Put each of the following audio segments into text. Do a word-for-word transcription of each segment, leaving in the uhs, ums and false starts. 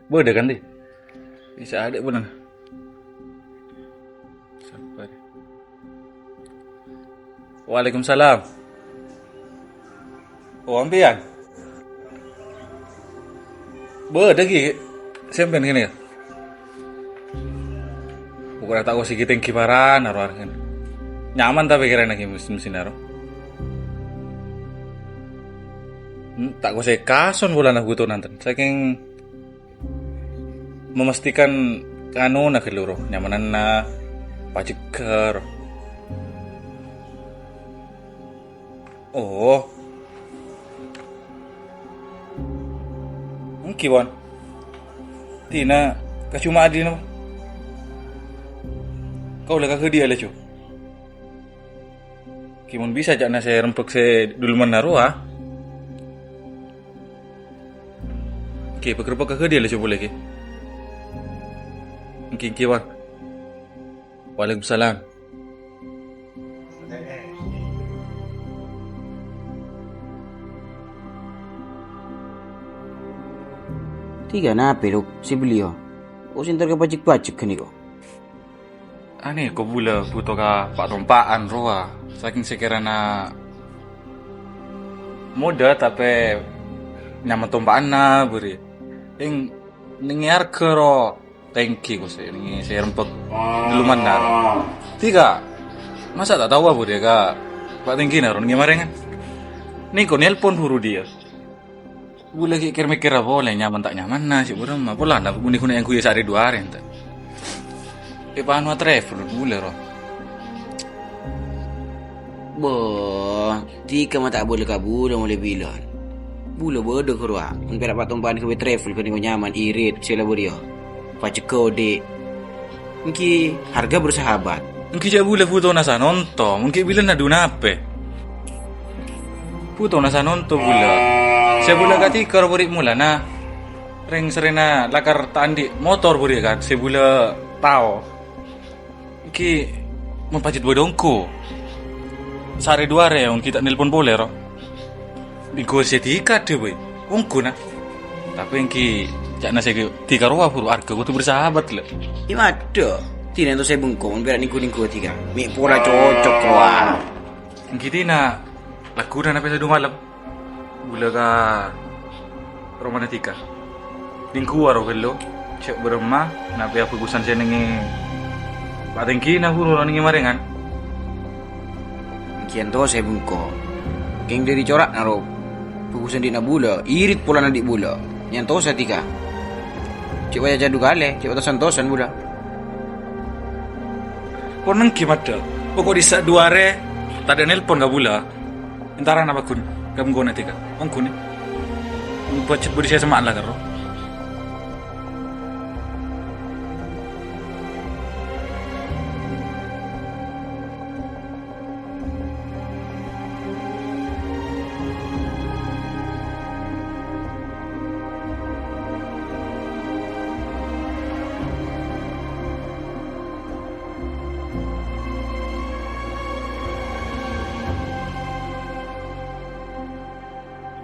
Bâdâ kan, Di? Bisa ada bulan. Sabar. Waalaikumsalam. Oh, ampèyan. Bâdâ ghi' sampèyan kènè, yâ? Pokokna ta' kosè ghi' tèngghi parana, ro, arèn. Nyaman tapè kèrana ghi' mes-, mesinna, ro? Hmm, ta' kosè kason polana bhuto nanten. Sakèng memastikan kanona ghâllu, ro, nyamananna, pajhegghâ, ro. Oh. Èngghi, Wan. Dina ka Juma'at dina, Wan. Kaulâ ka ghâdhiyâ laju. Ghi' mon bisa ca'na sè rembhâk sè dhulmanna rowa. Ghi' pagherbhâk ka ghâdhiyâ laju polè, ghi. Èngghi, èngghi, Wan. Waalaikumsalam. Dhika napè, Dok, sè belliyâ? Kok sènter ka pajhegghâ-pajhegghâ ghâniko? Anè, ko bulâ bhuto ka pa'-tompa'an rowa. Sakèng sè kèrana modâ, tapè nyaman tompa'anna bâri'. Èng-, nèngè arghâ ro tèngghi, ko sè nèngè sè rembhâk dhulmanna ro. Dhika, masa ta' tao bâdâ ka pa' tèngghina ro nèngè marèngan? Nèko nelpon buru dhiyâ. Bulâ ghi' kèr-mèkkèra polè, nyaman ta' nyamanna, cè' bârâmma. Polana ghun-, ghun èangghuy saarè du arè, enten. Èpanoa travel bulâ, ro. Bo, dhika ma' ta' bulâ ka bulâ molaè bilân. Bulâ bâdâ, ghâruwa. Mon pèra' pa'-tompa'an ghâbây travel, ghâniko nyaman, irit, sè la bâriyâ. Pajhegghâ odi'. Èngghi harga bersahabat. Èngghi jhâ' bulâ bhutona sanonto, mon ghi' bilânna du napè. Bhutona sanonto bulâ. Sè bulâ ka dhika ro bâri' molana. Rèng-sarèngnga lakar ta' andi' motor bâri' kan, sè bulâ tao. Èngghi mon pajhât bâdâ ongghu. Saarè du arè èngghi ta' nelpon polè, ro. Nèngghu sè dhika dhâ, bâi. Ongghu, na. Tapè èngghi ca'na sè dhika rowa buru arghâ kodhu bersahabat, lè. È, maddhâ. Dina èntos sè bengko, mon pèra' nèngghu-nèngghu dhika. Mè' pola cocok rowa. Èngghi dina, lagghuna napè sè du malem. Bulâ ka romana dhika. Nèngghuwâ ro ghâllu, cè' bârâmma, napèya bhâghusân sè nèngè pa' tèngghina buru ro nèngè marèngan. Èngghi èntos sè bengko. Kèng dâri cora'na ro. Bhâghusân dina bulâ, irit polana dhi' bulâ. Nyèntosa dhika. Cè' wajâ du kalè, cè' wajâ santosan bulâ. Pon èngghi maddhâ. Poko' dissa' du arè, tadâ' nelpon ka bulâ. Entarana paggun, ka bengkona dhika. Ongghu, nè. Bâjâ budi sè semma'an la, karo.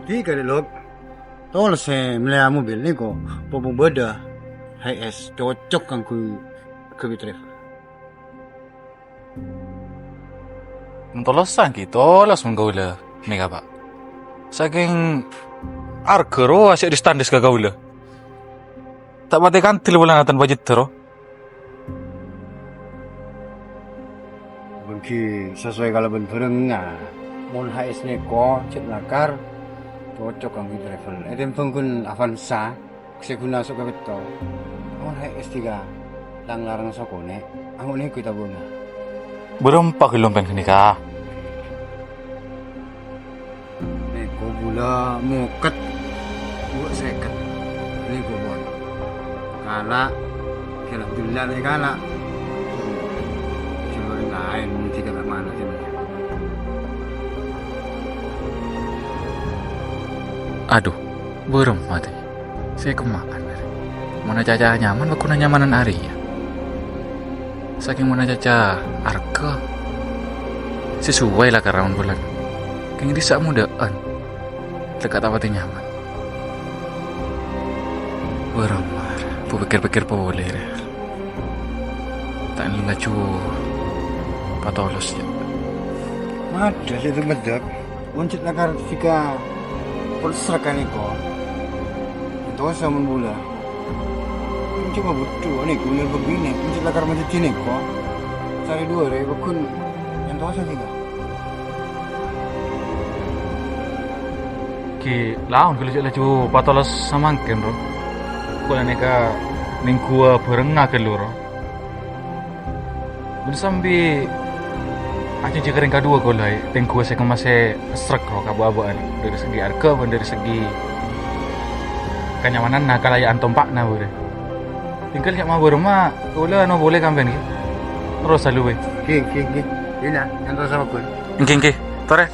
Dhika, Lok. Tolos sè mellèya mobil nèko, popo bâdâ H S cocok kaangghuy Gabi Travel. Mon tolosan ghi' tolos mon kaulâ nèka, Pa'. Sakèng arghâ rowa sè distandis ka kaulâ. Ta' patè kandel polana tanpa jhâddhâ, ro. Bânggi sasowè kalabân bhârengnga. Mon H S nèko cè' lakar cocok kaangghuy travel. Ètèmbhâng ghun Avanza, sè ghun aso' ka pètto. Mon H S dhika lang-larang sakonè', ango' nèko ètabunga. Bârâmpa ghâllu sampèyan ghânèka? Nèko bulâ mokèt duwâ' sèket. Nèko, Bon. Kala'. Alhamdulillah, la èkala'. Cuma laèn mungkin kala' mana, cuma. Adhu, bârâmma tè. Sè kemma'an arè. Mon acaca nyaman, bâkkona nyamanan arè, yâ. Sakèng mon acaca arghâ, sè suwai la karaon bulân. Kèng dissa' modâ'ân. Tekka' ta' patè nyaman. Bârâmma. Bâ pèkkèr-pèkkèr polè, rè. Ta' laju patolos, yâ. Madâ sè dâ-, meddhâ. Mon cè' lakar dhika polsek ka nèko. Ètosa mon bulâ. Coma bhuto nèko, bener begini. Mon cè' lakar mancèn nèko. Sarè duwâ' rè, bâghun èntosa dhika. Ghi' laon ghâllu cè' laju patolos samangkèn, Ro. Kaulâ nèka nèngguwâ bhârengnga ghâllu, Ro. Bân sambi ajhânjhi ka rèng kaduwâ kaulâ, è, tèngguwâ sè kemma sè èsrek, Ro, ka bâ'-abâ'ân. Dâri segi arghâ bân dâri segi kanyamananna, kalaya'an tompa'na, bhuru. Tinggal cè' ma-, bârâmma, kaulâ ano polè ka sampèyan, ghi. Terros, Salu, bhâi. Ghi, ghi, ghi. Ina, èntosa bâghun. Èngghi, èngghi. Torè.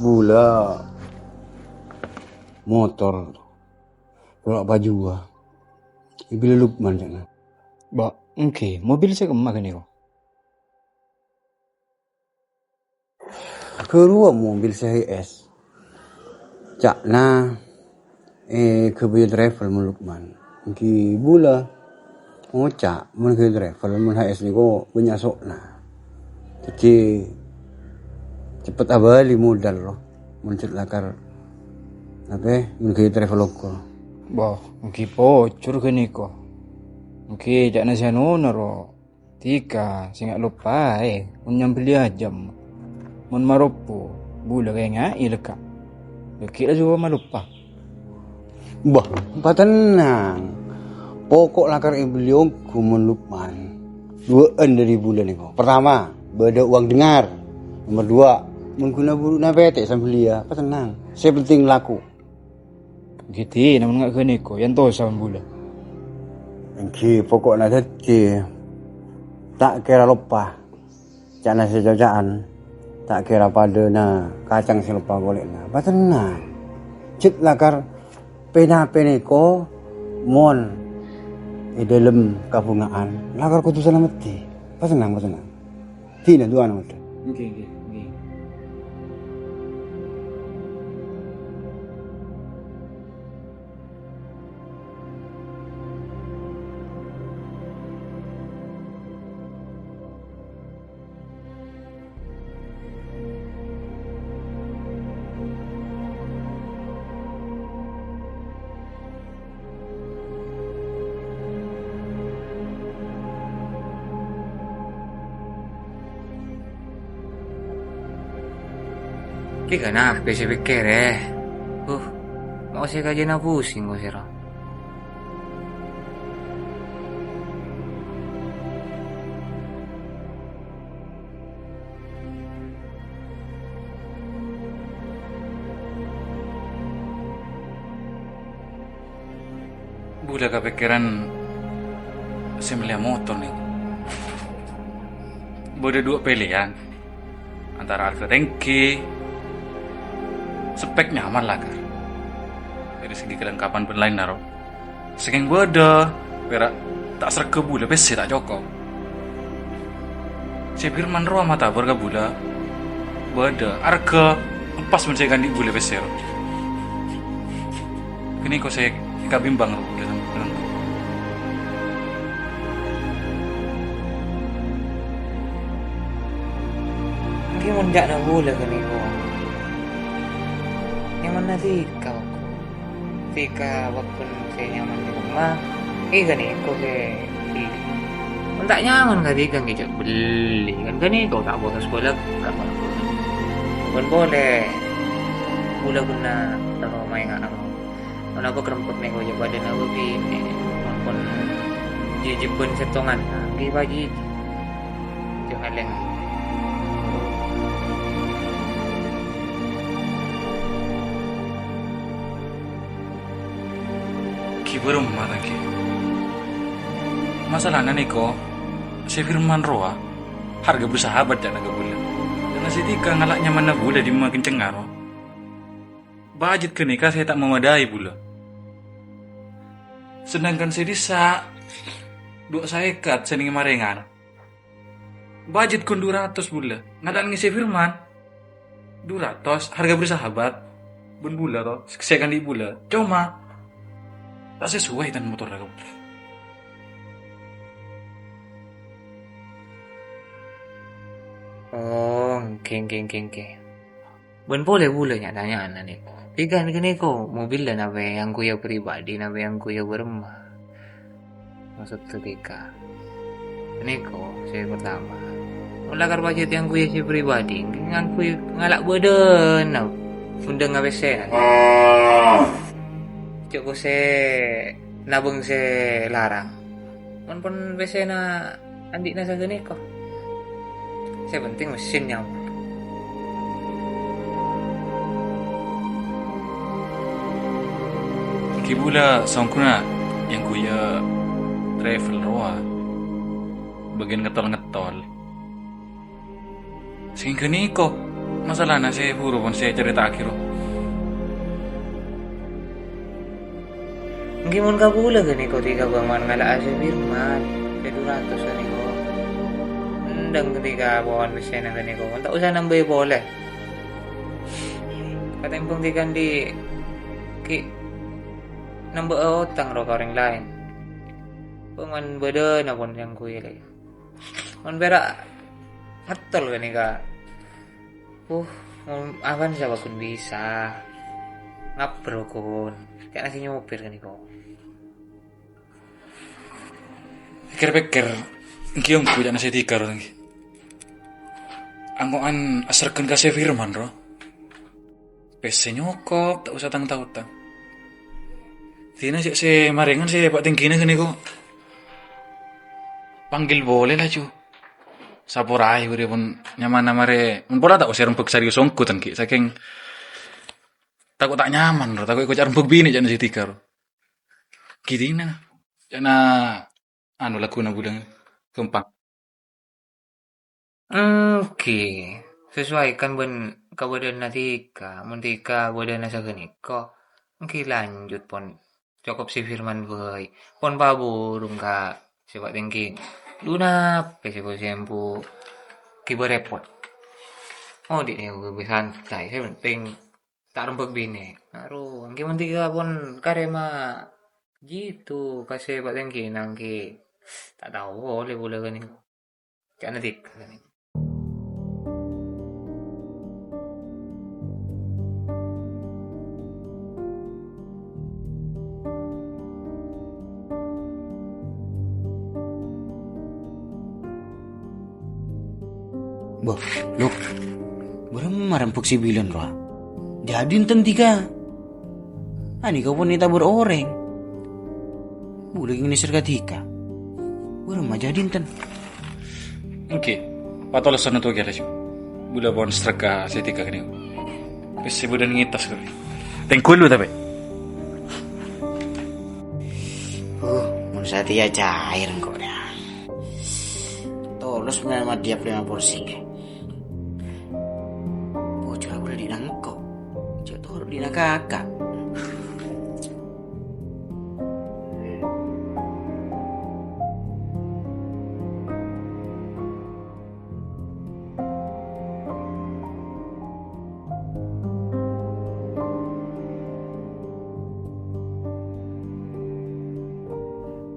Bulâ motor, tolak pajuwâ. Ibilâ Lukman, ca'na. Bâ, èngghi, mobil sè kemma ghâniko? Ghâruwa mobil sè H S. Ca'na, eh, ghâbây travel mon Lukman. Èngghi bulâ ngoca' mon ghâbây travel mon H S nèko bânnya' so'na. Dhâddhi cepet abâli modal, Ro, mon cè' lakar, apa, mon ghâbây travel loka. Bâ, èngghi pojhur ghâniko. Èngghi ca'na sè anona, Ro. Dhika sè nga' loppa, eh, mon nyambelli ajâm. Mon maropo, bulâ kaènga'è lèghâ'. Lèghâ' la jhuwâ maloppa. Bâ, patennang. Poko' lakar èbelli ongghu mon Lukman. Duwâ'ân dâri bulâ nèko. Pertama, bâdâ uang dengar. Nomor dua, mon ghuna buru na pètè' sambelliyâ, patennang. Sè penting laku. Ghi' dina mon nga' ghâniko, èntosa bulâ. Èngghi, poko'na dhâddhi ta' kèra loppa. Ca'na sè coca'an, ta' kèra padâna kacang sè loppa kolè'na. Patennang. Cè' lakar pèna-pènèko mon è dâlem kabhunga'an, lakar kodhu salameddhi. Patennang, patennang. Dina duwâ'ân, Mas. Ngghi, ngghi, ngghi. Kèngèng, nah, bisa pèkkèr, eh. Uh, mau sè kajâna pusing, kok, sèra. Bulâ kapèkkèran sè mellèya motor, nèng. Bâdâ duwâ' pèlèyan, antara arghâ tèngghi, spek nyaman, lakar. Dâri segi kalengkapan bân laènna, ro. Sakèng bâdâ, pèra' ta' srèghâ bulâ pèssè ta' cokop. Sè Firman rowa matabâr ka bulâ, bâdâ arghâ pas bân sè èkaandi' bulâ pèssè, ro. Ghânèka sè èkabimbang, ro, bulâ sampèyan. Èngghi mon ca'na bulâ ghânèka. Nyamana dhika, bâkto. Dhika bâkto sè nyaman è roma, è ghânèka sè dhika. Mon ta' nyaman ka dhika, ngghi jhâ' bellè, kan ghânèka ta' potos polè ka bâkto. Bân polè, bulâ ghuna terro maènga' aro. Mon apa kerempet nèko jhâ' padâna bâbinè', mon pon jhijhibbhân sèttongan, ngghi pajhijhib. Jhâ' ngalèng. Ghi' bârâmma, Tangki. Masalana nèko, sè Firman rowa harga bersahabat ca'na ka bulâ. Karna sè dhika ngala' nyamanna bulâ dimma kencengnga rowa. Bajet ghânèka sè ta' mamadai bulâ. Sedangkan sè dissa' du saèkat sè neng marèngan. Bajet ghun du ratos bulâ. Ngala' neng sè Firman. Du ratos, harga bersahabat. Bân bulâ, to, sè kandi' bulâ. Coma, ta' sesuai tan motorra, Kang. Oh, èngghi, èngghi, èngghi, èngghi. Bân polè bulâ nya-tanya'an nèko. Dhika ghânèko, mobilla napa èangghuya pribadi, napa èangghuya bârâmma? Maksod dhika. Nèko sè pertama. Mon lakar pajhât èangghuya sè pribadi, èangghuy ngala' bâdâna. Undhângnga pèssèna. Coko' sè nabâng sè larang. Mon pon pèssèna andi'na saghânèka. Sè penting mesin nyamor. Ghi' bulâ songghuna èangghuya travel rowa. Bâgiyân ngettol-ngettol. Sè ghânèka masalana sè buru pon sè ècarèta'aghi, ro. Èngghi mon kabulâ ghânèka dhika bâ' mon ngala'a sè Firman, sè du ratos ghânèka. Endhâng dhika pon pèssèna ghânèka, mon ta' osa nambâi polè. Katèmbhâng dhika andi' ghi' nambâ'â otang ro ka orèng laèn. Bâ' mon bâdâna pon èangghuy lè. Mon pèra' ngettol ghânèka. Uh, mon awan sapa ghun bisa. Ngabro ghun. Ca'na sè nyopir ghânèka. Pèkkèr-pèkkèr, èngghi ongghu ca'na sè dhika, ro, èngghi. Ango'an asèrghân ka sè Firman, ro. Pèssè nyokop, ta' osa tang-taotang. Dhina cè' sè marèngan sè pa' tèngghina ghânèka. Panggil polè laju. Saporaè bâriyâ pon nyamanna marè. Mon pola ta' osa rembhâk serius ongghu, tan, ghi'. Sakèng tako' ta' nyaman, ro. Tako' èkoca' rembhâk binè' ca'na sè dhika, ro. Ghi' dhina. Ca'na anu laguna bulâ ghâmpang. Èngghi, sesuaikan bân kabâdâ'ânna dhika. Mon dhika bâdâna saghânèka, èngghi lanjut pon. Cokop sè Firman bhâi. Pon paburung ka sè pa' tèngghina. Du napè sè bâ-, sè embu' ghibâ rèpot. Oh, dhi' nèko ghibâ santai. Sè penting ta' rembhâk binè'. Arowa, èngghi mon dhika pon karè ma' jitu ka sè pa' tèngghina èngghi. Ta' tao polè bulâ ghânèka. Ca'na dhika. Bâh, Luk. Bârâmma rembhâk sè bilân rowa? Jadi enten dhika. Ani kapan ètabâr orèng? Bulâ kèng nèser ka dhika. Bârâmma jadi enten? Èngghi, patolosana towa kèra, Ju. Bulâ pon sreka sè dhika kènè. Wis sè budhân ngètos kènè. Tèngghu lu tapè. Uh, mon satèya cair engko' ya. Tolos mè' madhiyâp lèma porsi. Bocah bulâ dina engko'. Jhâ' toro' dina kaka'.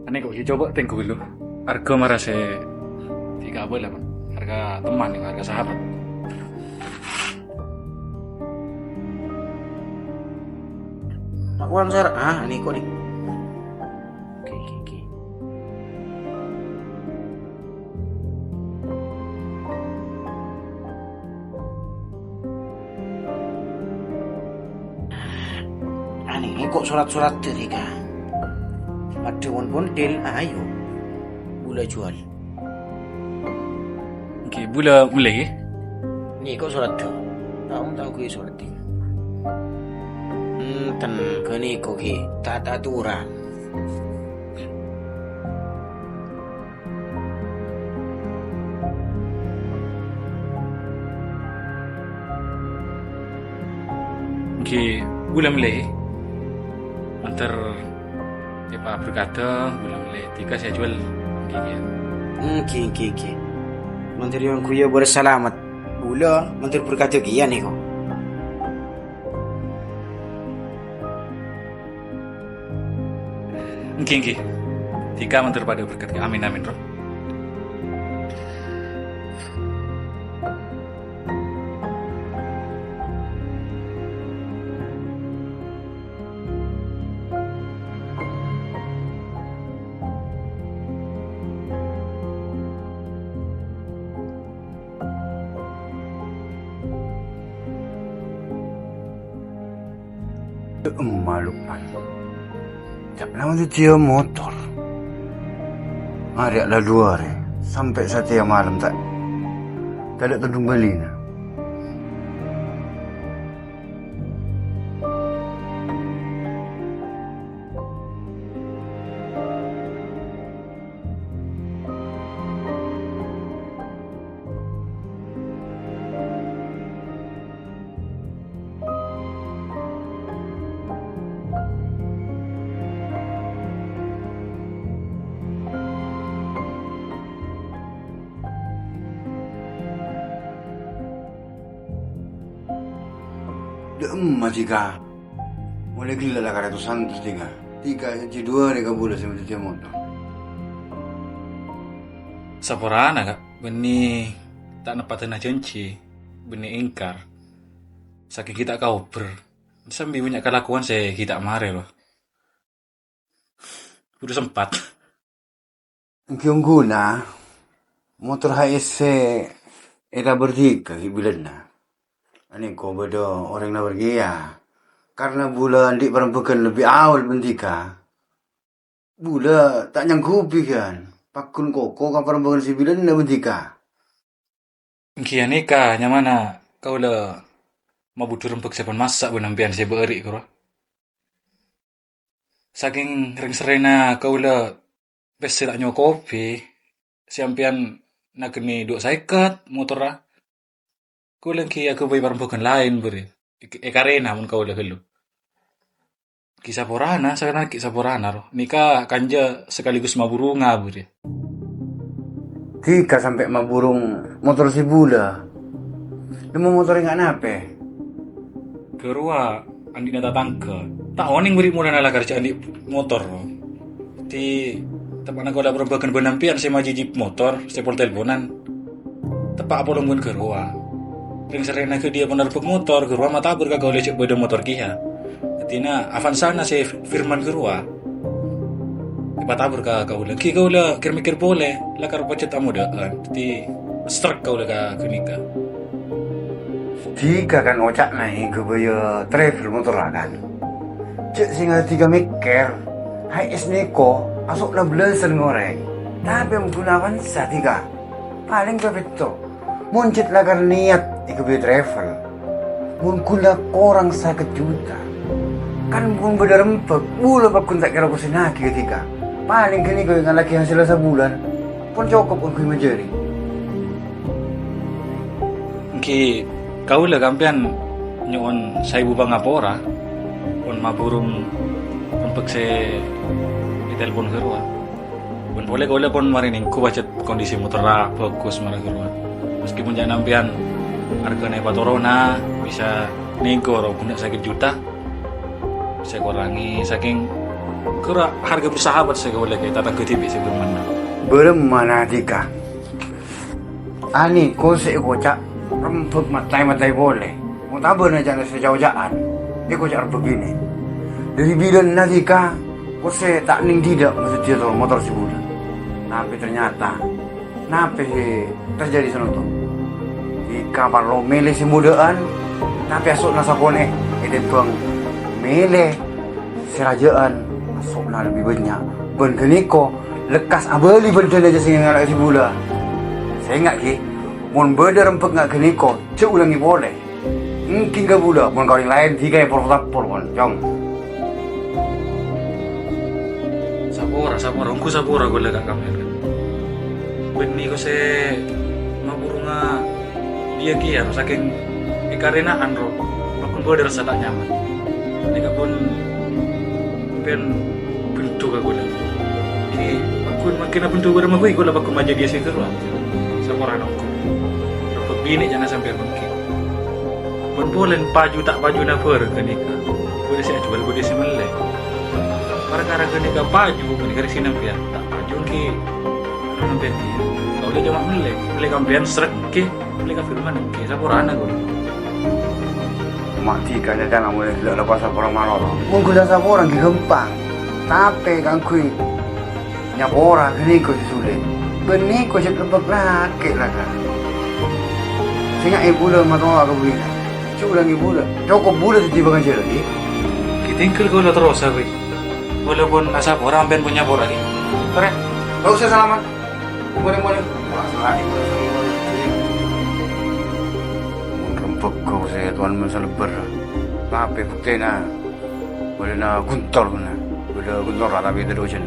Anè kok ghi coba tèngghu ghâllu. Arga mara sè dhika abâlâ, Bang. Arga teman, arga sahabat. Aku answer, ah, anè kok, Dik. Oke, oke, oke. Anè kok surat-surat dhâri ka. Padâ mon bondel, ayo. Bulâ jual. Oke, bulâ mellè, ghi? Nè kok surat dhâ. Tao, tao ghi surat dhâ. Enten, ghânèka ghi, ta' aturan. Èngghi, bulâ mellè. Mandhâr èpaberkadhâ, bulâ mellè. Dhika sè ajhuwâl. Èngghi, èngghi. Èngghi, èngghi, èngghi. Mandhâr yâ ongghu yâ bârâs salamet. Bulâ, mandhâr berkadhâ kèya nèko. Èngghi, èngghi. Dhika mandhâr padâ berkat. Amin, amin, Ro. Emma loppa. Ca'na mon dhâddhiyâ motor. Arè' la duwâ arè, sampè' satèya malem ta', ta' la tondhung bâlina. Dâ'emma dhika? Molaè ghellâ' la karè to santos dhika. Dhika jhâ' duwâ arè kabulâ sè madhâddhiyâ motor. Saporana, Ka', bânnè ta' neppadhâna jhânjhi, bânnè èngkar. Sakèng ghi' ta' kaobâr, sambi bânnya' kalakowan sè ghi' ta' marè, lo. Buru sempat. Èngghi ongghuna, motor H S sè ètabâr dhika ghi' bilâna. Anèko bâdâ orèng nabâr kèya. Karna bulâ andi' parembhâghân lebbi awal bân dhika. Bulâ ta' nyanggubi, kan? Pagghun koko ka parembhâghân sè bilâna bân dhika. Èngghi anèka nyamana kaulâ mabudhu rembhâk sè pon massa' bân sampèyan sè bâri' karo. Sakèng rèng-serrèna kaulâ pèssè ta' nyokobhi, sampèyan naghâni du sèket motorra. Kaulâ èngghi aghâbây parembhâghân laèn bâri. Èk-, èkarèna mon kaulâ ghâllu. Ghi' saporana, sakarana ghi' saporana, ro. Nèka kanja sekaligus maburunga, bâri. Dhika sampè' maburung motor sè bulâ. Nemmo motor enga' napè? Ghâruwa andi'na tatangghâ. Ta' onèng bâri' molana la karjâ andi' motor, ro. Dhâddhi, teppa'na kaulâ parembhâghân bân sampèyan sè majhijhi motor, sè pol-telponan. Teppa' apolong bân ghâruwa. Rèng-serrèna ghâdhiyâ pon arebbhâk motor, ghâruwa matabâr ka kaulâ jhâ' bâdâ motor kèya. Dhâddhina Avanza-na sè Firman ghâruwa èpatabâr ka kaulâ. Ghi' kaulâ kèr-mèkkèr polè, lakar pajhât amodâ'ân. Dhâddhi, srek kaulâ ka ghânèka. Dhika kan oca'na èghâbâyâ travel motorra, kan? Jhâ' sènga' dhika mèkkèr, H S nèko aso'na bellâsân orèng. Tapè mon ghun Avanza dhika, palèng pèpètto. Mon jhât lakar niyat èghâbây travel, mon ghun la korang sèket juta. Kan mon bâdâ rembhâk, bulâ pagghun ta' kèra kosèngaghi ka dhika. Palèng ghânèka èngallaghi hasèlla sabulân, pon cokop ongghuy majâri. Èngghi kaulâ ka sampèyan nyo'on saèbu pangapora, pon maburung rembhâk sè ètelpon ghâruwa. Bân polè kaulâ pon marè nèngghu pajhât kondisi motorra bhâghus mara ghâruwa. Meskipun jhâ' sampèyan arghâna èpatorona, bisa nèngghu ro bânnya' sèket juta, sè korangè sakèng ghâruwa harga bersahabat sè kaulâ ka tatangghâ dhibi' sè bârâmma. Bârâmma dhika? Anèko sè èkoca' rembhâk mattaè-mattaè polè. Mon tabâna jhâ' sè ca'-oca'an, èkoca' rembhâk binè'. Dâri bilâna dhika, kosè ta' nèng dhidhâ' maddhâddhiyâ tor-, motor sè bulâ. Tapè ternyata, napè sè terjadi, sanonton? Dhika parlo mèlè sè modâ'ân, tapè aso'na sakonè' ètèmbhâng mèlè sè rajâ'ân, aso'na lebbi bânnya'. Bân ghânèko lekkas abâli bhândhâna jhâ' sè ngala'a sè bulâ. Sènga' ghi, mon bâdâ rembhâk nga' ghânèko, jhâ' ulangè polè. Èngghi kabulâ, mon ka orèng laèn, dhika èpor-tapor, mon, cong. Sapora, ongghu sapora ghulâ ka' Kamèr. Bânnè ko sè maburunga dhiyâ kèya, ro, sakèng èkarèna'an, ro, bhâkun bâdâ rassa ta' nyaman. Nèka pon sampèyan bendhu ka ghulâ. Ghi' bhâkun mangkèn bendhu bârâmma ghuy, ghulâ bhâkun majâdiyâ sè terro. Saporana ongghu. Rebbhâk binè' ca'na sampèyan mangkèn. Mon polè paju ta' pajuna bhârâng ghânèka, bâdâ sè ajhuwâl, bâdâ sè mellè. Parkara ghânèka paju, ghânèka rèng sampèyan. Ta' paju ènggi, anu, sampèyan kèya. Kaulâ coma mellè. Mellè ka sampèyan srek ènggi, mellè ka Firman ènggi. Saporana ghulâ. Ma' dhika nyatana molè ghellâ' la pasapora malolo. Mon ghulâ sapora ènggi ghâmpang. Tapè kaangghuy nyapora ghânèka sè sulè. Ghânèka sè rebbhâk lakè', la, Ka'. Sènga' è bulâ matowa ka bhâi, Ka'. Jhulang è bulâ. Cokop bulâ dhâddhi pangajhârân, ghi. Ghi' tèngghâl kaulâ terrosa, ghuy. Walaupun asapora sampèyan pon nyapora, ghi. Torè. Gak usah salaman. Molè, molè. Wah, salah, ghi. Mon rebbhâk kaulâ sè Tuhan mon salebbâr. Tapè buktèna. Bâdâna ghuntor, bâdâ ghuntor, tapè tadâ' ojhân.